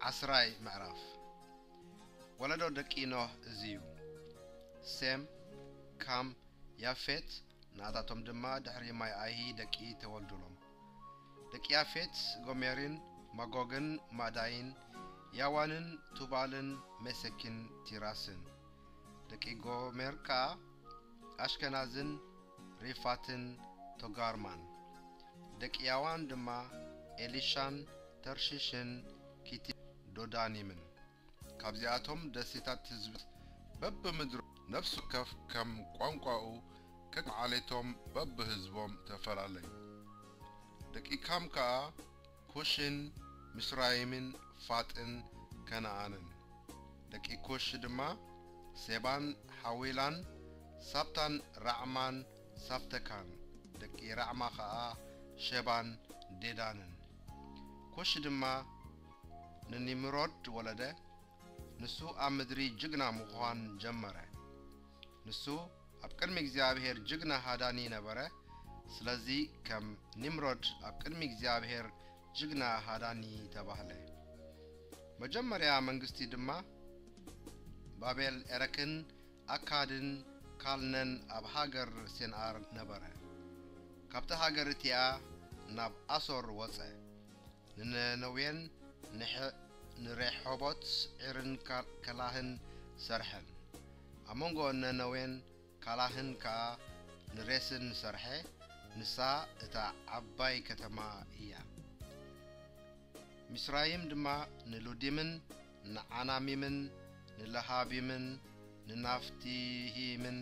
ዓስራይ ምዕራፍ። ወለዶ ደቂ ኖህ እዚ እዩ። ሴም፣ ካም፣ ያፌት፣ ንኣታቶም ድማ ድሕሪ ማይ ኣይሂ ደቂ ተወልዱሎም። ደቂ ያፌት፣ ጎሜርን፣ ማጎግን፣ ማዳይን፣ ያዋንን፣ ቱባልን፣ ሜሴክን፣ ቲራስን። ደቂ ጎሜር ከኣ ኣሽከናዝን፣ ሪፋትን፣ ቶጋርማን። ደቂ ያዋን ድማ ኤሊሻን፣ ተርሺሽን፣ ኪቲን፣ ዶዳኒምን። ካብዚኣቶም ደሴታት ህዝቢ በብምድሩ ነፍሲ ወከፍ ከም ቋንቋኡ ከከም ዓሌቶም በብህዝቦም ተፈላለዩ። ደቂ ካም ከኣ ኩሽን፣ ምስራይምን፣ ፋጥን፣ ከነኣንን። ደቂ ኩሽ ድማ ሴባን፣ ሓዊላን፣ ሳብታን፣ ራዕማን፣ ሳፍተካን። ደቂ ራዕማ ኸኣ ሸባን፣ ዴዳንን። ኩሽ ድማ ንኒምሮድ ወለደ። ንሱ ኣብ ምድሪ ጅግና ምዃን ጀመረ። ንሱ ኣብ ቅድሚ እግዚኣብሔር ጅግና ሃዳኒ ነበረ። ስለዚ ከም ኒምሮድ ኣብ ቅድሚ እግዚኣብሔር ጅግና ሃዳኒ ተባህለ። መጀመርያ መንግስቲ ድማ ባቤል ኤረክን ኣካድን ካልነን ኣብ ሃገር ሴንኣር ነበረ። ካብቲ ሃገር እቲኣ ናብ ኣሶር ወጸ። ንነነዌን ንሐ-፣ ንሬሖቦት ዒርን ካ-፣ ከላህን ሰርሐን። ኣብ መንጎ ነነዌን ካላህን ከኣ ንሬስን ሰርሐ። ንሳ እታ ዓባይ ከተማ እያ። ሚስራይም ድማ ንሉዲምን ንዓናሚምን ንለሃቢምን ንናፍቲሂምን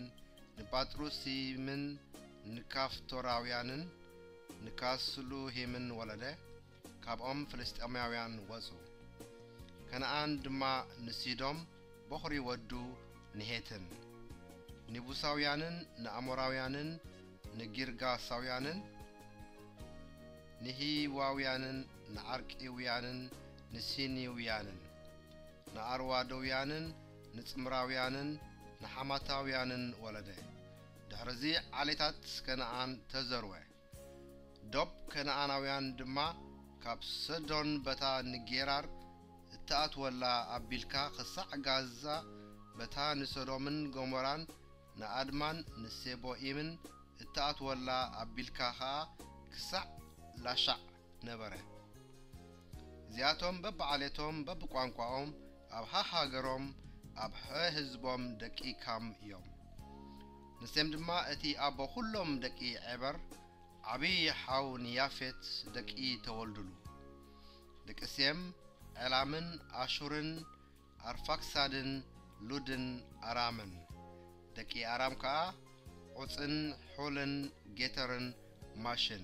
ንጳጥሩሲምን ንካፍቶራውያንን ንካስሉሂምን ወለደ። ካብኦም ፍልስጤማውያን ወጹ። ከነኣን ድማ ንሲዶም በኹሪ ወዱ ንሄትን፣ ንቡሳውያንን ንኣሞራውያንን ንጊርጋሳውያንን ንሂዋውያንን ንዓርቂውያንን ንሲኒውያንን ንኣርዋዶውያንን ንጽምራውያንን ንሓማታውያንን ወለደ። ድሕርዚ ዓሌታት ከነኣን ተዘርወ። ዶብ ከነኣናውያን ድማ ካብ ሰዶን በታ ንጌራር እትኣትወላ ኣቢልካ ክሳዕ ጋዛ፣ በታ ንሰዶምን ገሞራን ንኣድማን ንሴቦኢምን እትኣትወላ ኣቢልካ ኸኣ ክሳዕ ላሻዕ ነበረ። እዚኣቶም በብዓሌቶም በብቋንቋኦም ኣብ ሃሃገሮም ኣብ ሕዝቦም ደቂ ካም እዮም። ንሴም ድማ እቲ ኣቦ ኩሎም ደቂ ዔበር ዓብዪ ሓው ንያፌት ደቂ ተወልዱሉ። ደቂ ሴም ዔላምን ኣሹርን ኣርፋክሳድን ሉድን ኣራምን። ደቂ ኣራም ከኣ ዑጽን ሑልን ጌተርን ማሽን።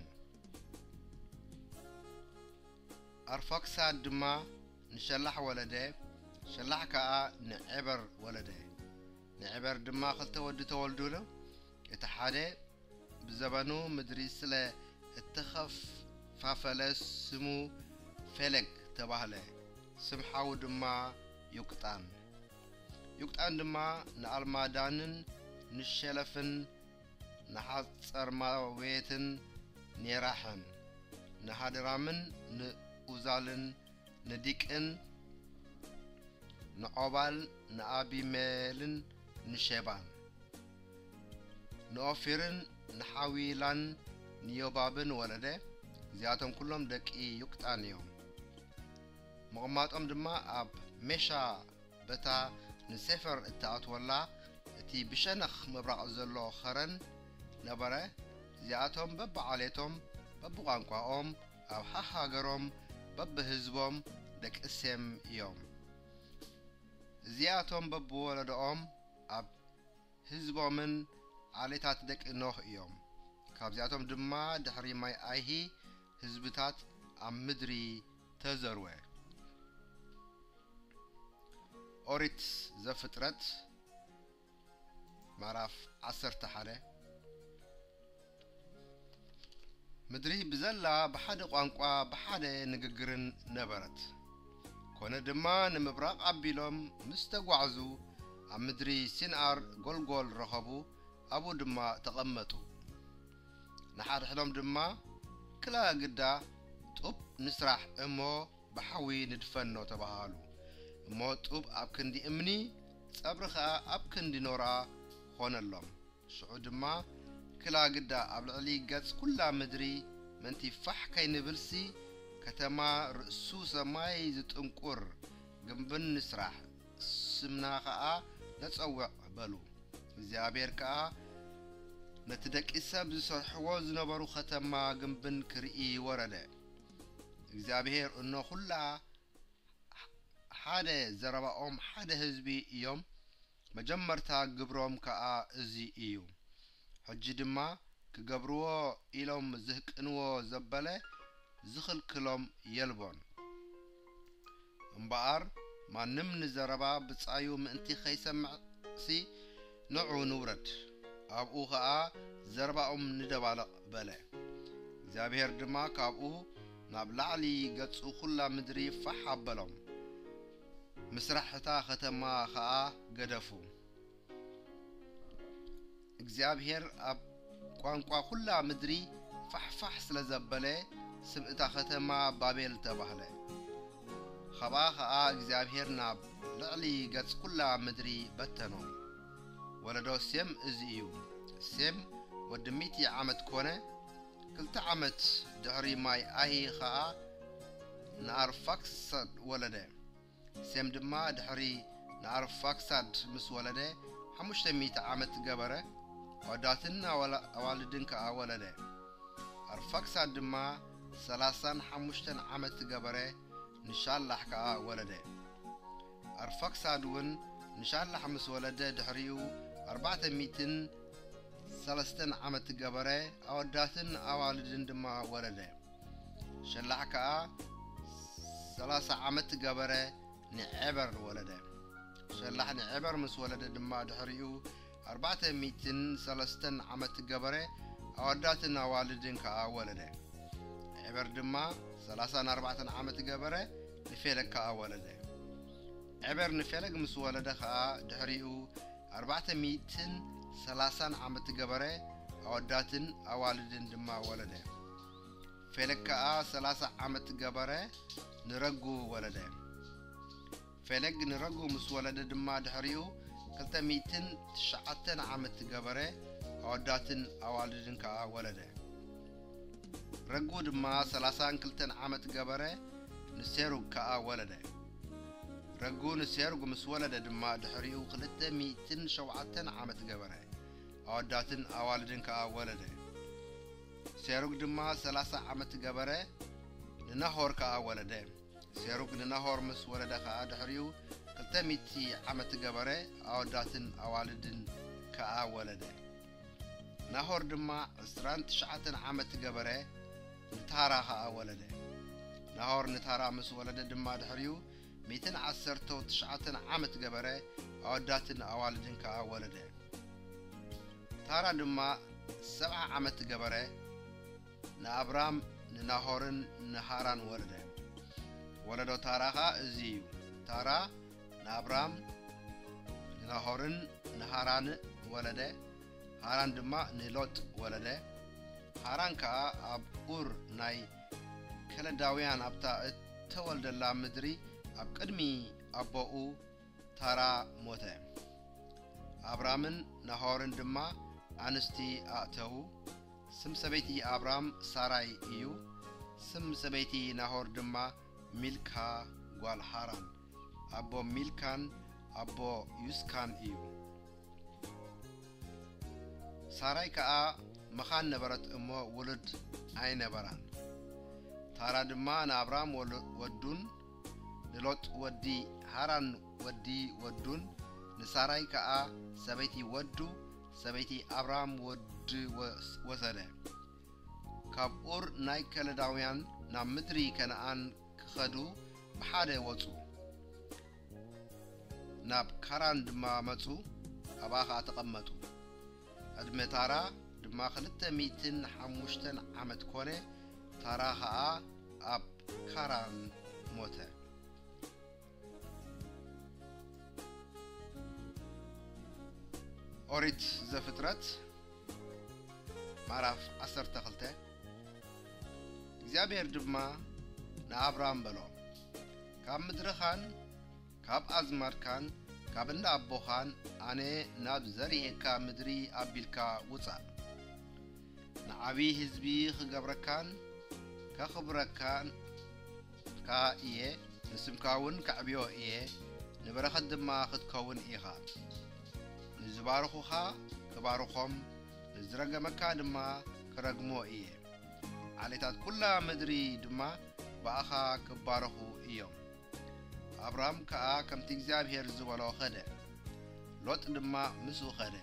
ኣርፋክሳድ ድማ ንሸላሕ ወለደ፣ ሸላሕ ከኣ ንዔበር ወለደ። ንዔበር ድማ ክልተ ወዲ ተወልዱሉ። እቲ ሓደ ብዘበኑ ምድሪ ስለ እተኸፋፈለ ስሙ ፌለግ ተባህለ። ስም ሓዉ ድማ ዮቅጣን። ዮቅጣን ድማ ንኣልማዳንን ንሸለፍን ንሓጸርማዌትን ኔራሕን ንሃድራምን ንኡዛልን ንዲቅን ንዖባል ንኣቢሜልን ንሼባን ንኦፊርን ንሓዊላን ንዮባብን ወለደ። እዚኣቶም ኩሎም ደቂ ዮቅጣን እዮም። ምቕማጦም ድማ ኣብ ሜሻ በታ ንሴፈር እትኣትወላ እቲ ብሸነኽ ምብራቕ ዘሎ ኸረን ነበረ። እዚኣቶም በብዓሌቶም በብቋንቋኦም ኣብ ሃሃገሮም በብህዝቦም ደቂ ሴም እዮም። እዚኣቶም በብወለዶኦም ኣብ ህዝቦምን ዓሌታት ደቂ ኖህ እዮም። ካብዚኣቶም ድማ ድሕሪ ማይ ኣይሂ ህዝብታት ኣብ ምድሪ ተዘርወ። ኦሪት ዘፍጥረት ምዕራፍ ዓሰርተ ሓደ። ምድሪ ብዘላ ብሓደ ቋንቋ ብሓደ ንግግርን ነበረት። ኮነ ድማ ንምብራቕ ኣቢሎም ምስ ተጓዕዙ ኣብ ምድሪ ሲንኣር ጎልጎል ረኸቡ፣ ኣብኡ ድማ ተቐመጡ። ንሓድሕዶም ድማ ክላ ግዳ ጡብ ንስራሕ እሞ ብሓዊ ንድፈኖ ተባሃሉ። እሞ ጡብ ኣብ ክንዲ እምኒ፣ ጸብሪ ኸኣ ኣብ ክንዲ ኖራ ኾነሎም። ሽዑ ድማ ክላ ግዳ ኣብ ልዕሊ ገጽ ኩላ ምድሪ፣ ምእንቲ ፋሕ ከይንብልሲ፣ ከተማ ርእሱ ሰማይ ዝጥንቁር ግምብን ንስራሕ፣ ስምና ኸኣ ነጸውዕ በሉ። እግዚኣብሔር ከኣ ነቲ ደቂ ሰብ ዝሰርሕዎ ዝነበሩ ኸተማ ግምብን ክርኢ ወረደ። እግዚኣብሔር እኖ ኩላ ሓደ ዘረባኦም ሓደ ህዝቢ እዮም፣ መጀመርታ ግብሮም ከኣ እዚ እዩ። ሕጂ ድማ ክገብርዎ ኢሎም ዝህቅንዎ ዘበለ ዝኽልክሎም የልቦን። እምበኣር ማንም ንዘረባ ብጻዩ ምእንቲ ኸይሰምዕሲ ንዑ ንውረድ፣ ኣብኡ ኸኣ ዘረባኦም ንደባልቕ በለ። እግዚኣብሔር ድማ ካብኡ ናብ ላዕሊ ገጹ ኹላ ምድሪ ፋሕ ኣበሎም፣ ምስራሕ እታ ኸተማ ኸኣ ገደፉ። እግዚኣብሔር ኣብ ቋንቋ ኩላ ምድሪ ፋሕፋሕ ስለ ዘበለ ስም እታ ኸተማ ባቤል ተባህለ። ኸብኣ ኸኣ እግዚኣብሔር ናብ ልዕሊ ገጽ ኩላ ምድሪ በተኖም። ወለዶ ሴም እዚ እዩ። ሴም ወዲ ሚእቲ ዓመት ኮነ። ክልተ ዓመት ድሕሪ ማይ ኣሂ ኸኣ ንኣርፋክሳድ ወለደ። ሴም ድማ ድሕሪ ንኣርፋክሳድ ምስ ወለደ ሓሙሽተ ሚእቲ ዓመት ገበረ፣ ኣወዳትን ኣዋላ-፣ ኣዋልድን ከኣ ወለደ። ኣርፋክሳድ ድማ ሰላሳን ሓሙሽተን ዓመት ገበረ፣ ንሻላሕ ከኣ ወለደ። ኣርፋክሳድ እውን ንሻላሕ ምስ ወለደ ድሕሪኡ ኣርባዕተ ሚእትን ሰለስተን ዓመት ገበረ፣ ኣወዳትን ኣዋልድን ድማ ወለደ። ሸላሕ ከኣ ሰላሳ ዓመት ገበረ፣ ንዔበር ወለደ። ሸላሕ ንዔበር ምስ ወለደ ድማ ድሕሪኡ ኣርባዕተ ሚእትን ሰለስተን ዓመት ገበረ፣ ኣወዳትን ኣዋልድን ከኣ ወለደ። ዔበር ድማ ሰላሳን ኣርባዕተን ዓመት ገበረ፣ ንፌለግ ከኣ ወለደ። ዔበር ንፌለግ ምስ ወለደ ኸኣ ድሕሪኡ ኣርባዕተ ሚእትን ሰላሳን ዓመት ገበረ፣ ኣወዳትን ኣዋልድን ድማ ወለደ። ፌለግ ከኣ ሰላሳ ዓመት ገበረ፣ ንረጉ ወለደ። ፌለግ ንረጉ ምስ ወለደ ድማ ድሕሪኡ ክልተ ሚእትን ትሽዓተን ዓመት ገበረ፣ ኣወዳትን ኣዋልድን ከኣ ወለደ። ረጉ ድማ ሰላሳን ክልተን ዓመት ገበረ፣ ንሴሩግ ከኣ ወለደ። ረጉ ንሴሩግ ምስ ወለደ ድማ ድሕሪኡ ክልተ ሚእትን ሸውዓተን ዓመት ገበረ፣ ኣወዳትን ኣዋልድን ከኣ ወለደ። ሴሩግ ድማ ሰላሳ ዓመት ገበረ፣ ንናሆር ከኣ ወለደ። ሴሩግ ንናሆር ምስ ወለደ ኸኣ ድሕሪኡ ክልተ ሚእቲ ዓመት ገበረ፣ ኣወዳትን ኣዋልድን ከኣ ወለደ። ናሆር ድማ ዕስራን ትሽዓተን ዓመት ገበረ፣ ንታራ ኸኣ ወለደ። ናሆር ንታራ ምስ ወለደ ድማ ድሕሪኡ ሚእትን ዓሰርተው ትሽዓተን ዓመት ገበረ፣ ኣወዳትን ኣዋልድን ከኣ ወለደ። ታራ ድማ ሰብዓ ዓመት ገበረ፣ ንኣብራም ንናሆርን ንሃራን ወለደ። ወለዶ ታራ ኸኣ እዚ እዩ። ታራ ንኣብራም ንናሆርን ንሃራን ወለደ። ሃራን ድማ ንሎጥ ወለደ። ሃራን ከኣ ኣብ ኡር ናይ ከለዳውያን ኣብታ እተወልደላ ምድሪ ኣብ ቅድሚ ኣቦኡ ታራ ሞተ። ኣብራምን ናሆርን ድማ ኣንስቲ ኣእተዉ። ስም ሰበይቲ ኣብራም ሳራይ እዩ። ስም ሰበይቲ ናሆር ድማ ሚልካ ጓል ሃራን፣ ኣቦ ሚልካን ኣቦ ዩስካን እዩ። ሳራይ ከኣ መኻን ነበረት እሞ ውሉድ ኣይነበራን። ታራ ድማ ንኣብራም ወሉ-፣ ወዱን ንሎጥ ወዲ ሃራን ወዲ ወዱን፣ ንሳራይ ከኣ ሰበይቲ ወዱ፣ ሰበይቲ ኣብራም ወዲ ወስ-፣ ወሰደ። ካብ ኡር ናይ ከለዳውያን ናብ ምድሪ ከነኣን ክኸዱ ብሓደ ወጹ። ናብ ካራን ድማ መጹ፣ ኣብኣ ኸኣ ተቐመጡ። ዕድመ ታራ ድማ ክልተ ሚእትን ሓሙሽተን ዓመት ኮነ። ታራ ኸኣ ኣብ ካራን ሞተ። ኦሪት ዘፍጥረት ምዕራፍ ዓሰርተ ክልተ። እግዚኣብሔር ድማ ንኣብራም በሎ፣ ካብ ምድርኻን ካብ ኣዝማድካን ካብ እንዳ ኣቦኻን ኣነ ናብ ዘርእየካ ምድሪ ኣቢልካ ውጻእ። ንዓቢ ህዝቢ ክገብረካን ከኽብረካን እየ፣ ንስምካ እውን ከዕብዮ እየ፣ ንበረኸት ድማ ክትከውን ኢኻ። ንዝባርኹኻ ክባርኾም፣ ንዝረገመካ ድማ ክረግሞ እየ። ዓሌታት ኩላ ምድሪ ድማ ብኣኻ ክባረኹ እዮም። ኣብራም ከኣ ከምቲ እግዚኣብሔር ዝበሎ ኸደ፣ ሎጥ ድማ ምስኡ ኸደ።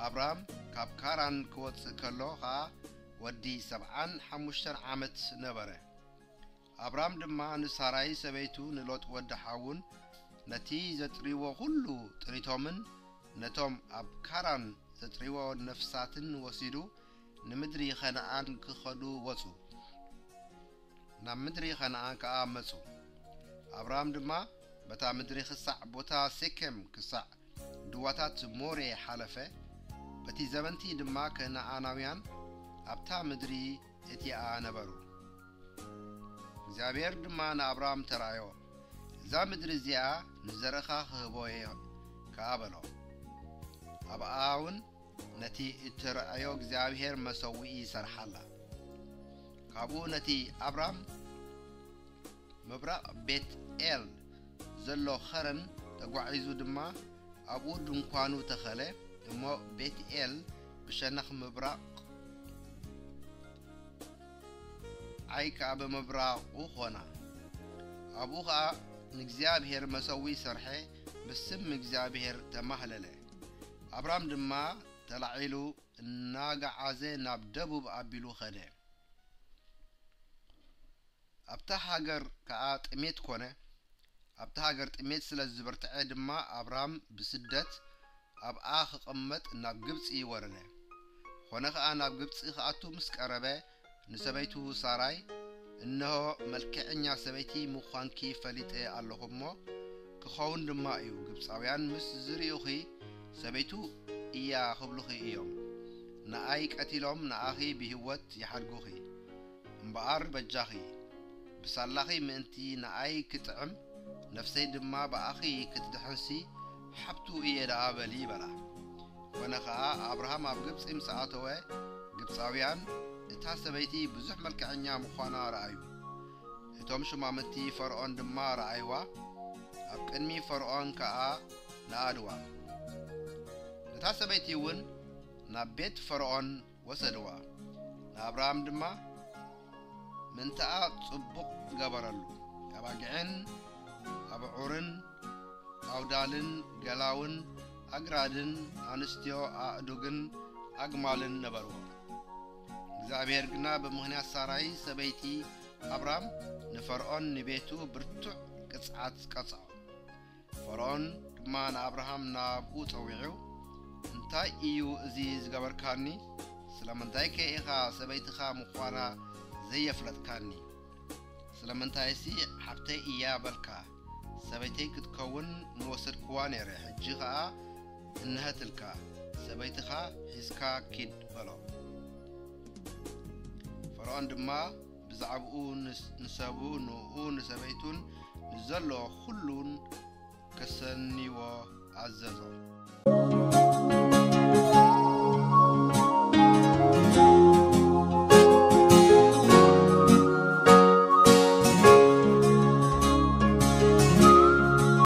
ኣብራም ካብ ካራን ክወጽእ ከሎ ኸኣ ወዲ ሰብዓን ሓሙሽተን ዓመት ነበረ። ኣብራም ድማ ንሳራይ ሰበይቱ ንሎጥ ወዲ ሓዉን ነቲ ዘጥርይዎ ኹሉ ጥሪቶምን ነቶም ኣብ ካራን ዘጥርይዎ ነፍሳትን ወሲዱ ንምድሪ ኸነኣን ክኸዱ ወጹ። ናብ ምድሪ ኸነኣን ከኣ መጹ። ኣብራም ድማ በታ ምድሪ ኽሳዕ ቦታ ሴኬም ክሳዕ ድዋታት ሞሬ ሓለፈ። በቲ ዘበንቲ ድማ ከነኣናውያን ኣብታ ምድሪ እቲኣ ነበሩ። እግዚኣብሔር ድማ ንኣብራም ተራእዮ፣ እዛ ምድሪ እዚኣ ንዘርእኻ ክህቦ እየ ከኣ በሎ። ኣብኣ እውን ነቲ እትረኣዮ እግዚኣብሔር መሰውኢ ይሰርሓላ። ካብኡ ነቲ ኣብራም ምብራቕ ቤት ኤል ዘሎ ኸረን ተጓዒዙ ድማ ኣብኡ ድንኳኑ ተኸለ። እሞ ቤት ኤል ብሸነኽ ምብራቕ ዓይ ከኣ ብምብራቑ ኾና። ኣብኡ ኸኣ ንእግዚኣብሔር መሰዊ ሰርሐ፣ ብስም እግዚኣብሔር ተማህለለ። ኣብራም ድማ ተላዒሉ እናገዓዘ ናብ ደቡብ ኣቢሉ ኸደ። ኣብታ ሃገር ከኣ ጥሜት ኮነ። ኣብታ ሃገር ጥሜት ስለ ዝበርትዐ ድማ ኣብራም ብስደት ኣብኣ ክቕመጥ ናብ ግብጺ ወረደ። ኾነ ኸኣ ናብ ግብጺ ክኣቱ ምስ ቀረበ ንሰበይቱ ሳራይ፣ እንሆ መልክዐኛ ሰበይቲ ምዃንኪ ፈሊጠ ኣለኹ እሞ ክኸውን ድማ እዩ፣ ግብጻውያን ምስ ዝርእዩኺ ሰበይቱ እያ ክብሉኺ እዮም። ንኣይ ቀቲሎም ንኣኺ ብህይወት ይሓድጉኺ። እምበኣር በጃኺ ብሳላኺ ምእንቲ ንኣይ ክጥዕም ነፍሰይ ድማ ብኣኺ ክትድሕንሲ ሓብቱ እየ ደኣ በሊ በላ። ኮነ ኸኣ ኣብርሃም ኣብ ግብጺ ምስ ኣተወ ግብጻውያን እታ ሰበይቲ ብዙሕ መልክዐኛ ምዃና ረኣዩ። እቶም ሹማምንቲ ፈርዖን ድማ ረኣይዋ፣ ኣብ ቅድሚ ፈርዖን ከኣ ነኣድዋ። ነታ ሰበይቲ እውን ናብ ቤት ፈርዖን ወሰድዋ። ንኣብርሃም ድማ ምእንታኣ ጽቡቕ ገበረሉ። ኣባጊዕን ኣብዑርን ኣውዳልን ገላውን ኣግራድን ኣንስትዮ ኣእዱግን ኣግማልን ነበርዎ። እግዚኣብሔር ግና ብምኽንያት ሳራይ ሰበይቲ ኣብራም ንፈርዖን ንቤቱ ብርቱዕ ቅጽዓት ቀጽዖ። ፈርዖን ድማ ንኣብርሃም ናብኡ ጸዊዑ፣ "እንታይ እዩ እዚ ዝገበርካኒ? ስለምንታይከ ኢኻ ሰበይትኻ ምዃና ዘየፍለጥካኒ? ስለምንታይሲ ሓብተይ እያ በልካ? ሰበይተይ ክትከውን ምወሰድክዋ ነይረ፣ ሕጂ ኸኣ እንሀትልካ፣ ሰበይትኻ ሒዝካ ኪድ" በሎ። ፈርዖን ድማ ብዛዕባኡ ንስ-፣ ንሰቡ፣ ንእኡ፣ ንሰበይቱን ንዘሎ ኹሉን ከሰንይዎ